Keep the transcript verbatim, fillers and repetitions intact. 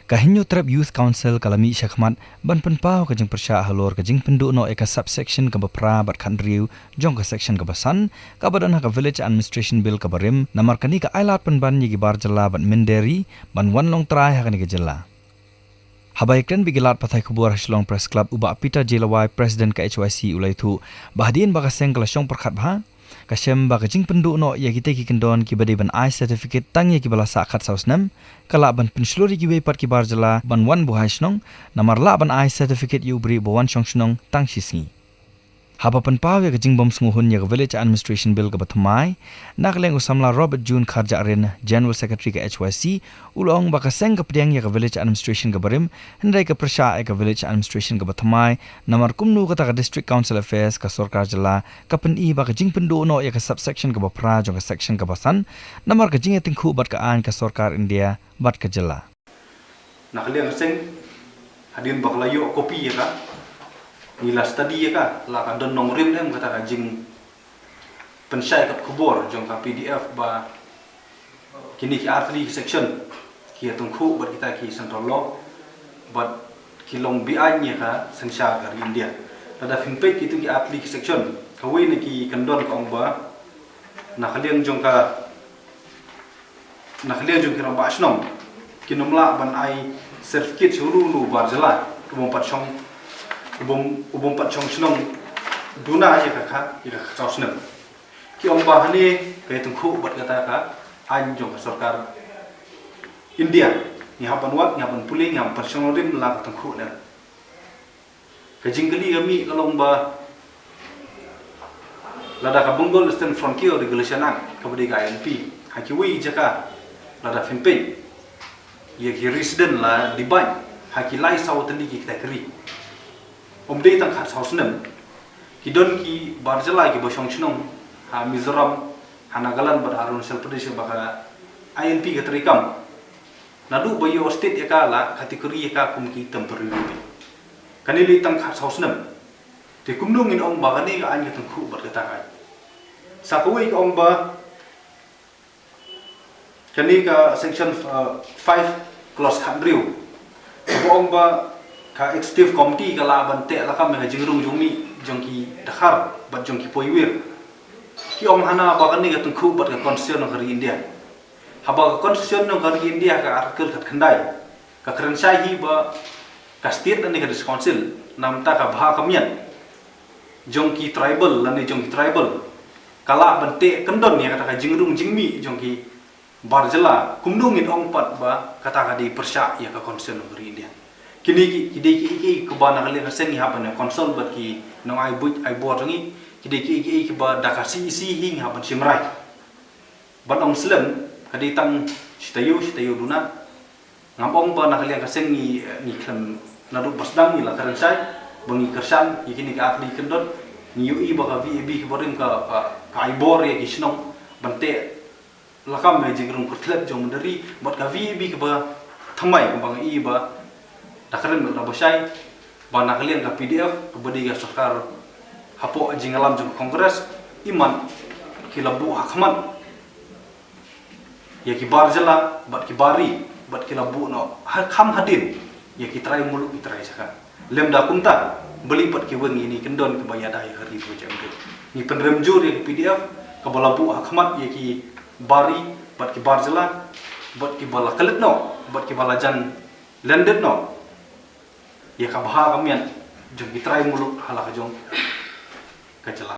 Ka Hynñiewtrep Youth Council ka la mih shakhmat ban pynpaw ka jingpyrshah halor ka jingpynduh noh ïa ka subsection kaba phra bad khathynriew jong ka section kaba san, kaba don ha ka Village Administration Bill kaba rim, namar kane ka ailad pynban ïa ki bar jylla bad mynder hi ban wan long trai ha kane ka jylla. Haba ïakren bad ki lad pathai khubor ha Shillong Press Club, u Bah Peter J Lawai, President ka H Y C, u la ïathuh ba hadien ba ka seng ka la shong pyrkhat bha, ka shem ba ka jingpynduh noh ïa kita ki kyndon kiba dei ban ai certificate tang ïa kiba la sah khatsaw snem, ka lah ban pynshlur ïa kiwei pat ki bar jylla ban wan buhai shnong, namar lah ban ai certificate ïa u briew ba wan shong shnong tang shi sngi. Haba pynpaw ïa ka jingbym sngewhun ïa ka Village Administration Bill kaba thymmai, na ka liang u samla Robert June Kharjahrin, General Secretary ka H Y C, u la ong ba ka seng ka pdiang ïa ka Village Administration kaba rim, hynrei ka pyrshah ïa ka Village Administration kaba thymmai, namar kumno kata ka District Council Affairs ka sorkar jylla ka pyni ba ka jingpynduh noh ïa ka subsection kaba phra jong ka section kaba san, namar ka jingïatyngkhuh bad ka aiñ ka sorkar India bad ka jylla. Na ka liang ka seng, hadien ba ka la ïoh copy ïa ka, ngi la study ïa ka, la ka don nongrim em kata ka jingpynshai kat khubor jong ka P D F ba kine ki artylli ki section ki ïatyngkhuh bad kita ki central law, bad ki long beaiñ ïa ka synshar ka ri India. Lada phin peit kito ki artylli ki section, kawei na ki kyndon ka ong ba na ka liang jong ka na ka liang jong ki rangbah shnong, kin ym lah ban ai certificate sha uno uno u bar jylla u bym pat shong, u bym, u bym pat shong shnong duna ïa ka kha, ïa ka khatsaw snem. Ki ong ba hangne ka ïatyngkhuh bad kata ka aiñ jong ka sorkar India. Ngi hap ban wad, ngi hap ban pule, ngi hap ban pynshong nongrim la ka tyngkhuh ne em. Ka jingkylli ka mih ka long ba lada ka Bengal Eastern Frontier Regulation Act, kaba dei ka I L P, ha kiwei ki jaka lada phin peit ïa ki resident la dei ban ha ki lai saw tylli ki category. Ym dei tang khatsaw snem, ki don ki bar jylla kiba shong shnong ha Mizoram, ha Nagaland bad ha Arunachal Pradesh ba ka I L P ka treikam. Naduh ba ïoh state ïa ka la category ïa ka kum ki temporary refugee. Kane lei tang khatsaw snem. Te kumno ngin ong ba kane ka aiñ ka tyngkhuh bad kata ka aiñ. Sa kawei ka ong ba kane ka section, uh, five clause khathynriew. Ba ong ba ka executive committee ka lah ban teh lakam ïa ka jingrung jingmih jong ki dkhar bad jong ki poiwir. Ki ong hana ba kane ka tyngkhuh bad ka constitution ka ri India. Haba ka constitution jong ka ri India ka article khatkhyndai ka kren shai hi ba ka state lane ka district council namar ka bha ka miat jong ki tribal lane jong ki tribal ka lah ban teh kyndon ïa kata ka jingrung jingmih jong ki bar jylla, kumno ngin ong pat ba kata ka dei pyrshah ïa ka constitution ka ri India. Kine ki, ki dei kiei kiei kiba na ka liang ka seng ngi hap ban consult bad ki nongai buit ai bor jong ngi, ki dei kiei kiei kiba da ka C E C hi ngi hap ban shim rai. Ban ong slem, ka dei tang shi taïew, shi taïew duna. Ngam ong ba na ka liang ka seng ngi, ngi khlem naduh ba sdang ngi la kren shai ba ngi kyrshan ïa kine ki artylli ki kyndon. Ngi ïohi ba ka V A B kiba rim ka, ka, ka ai bor ïa ki shnong ban teh lakam ïa ka jingrung kyrthlep jong mynder ri bad ka V A B kiba thymmai kaba ngi i ba da kren bad kaba shai ba na ka liang ka P D F kaba dei ka sorkar hapoh jingïalam jong ka Congress, imat ki la buh ha khmat ïa ki bar jylla bad ki bar ri bad ki la buh noh ha kham hadien ïa ki trai muluk ki trai jaka. Lymda kumta, balei pat ki weng ïa kine ki kyndon kiba ïada ïa ka ri bad ka jaitbynriew. Ngi pynrem jur ïa ka P D F kaba la buh ha khmat ïa ki bar ri bad ki bar jylla bad kiba la klet noh bad kiba la jan lyndet noh ïa ka bha ka miat jong ki trai muluk ha la ka jong ka jylla.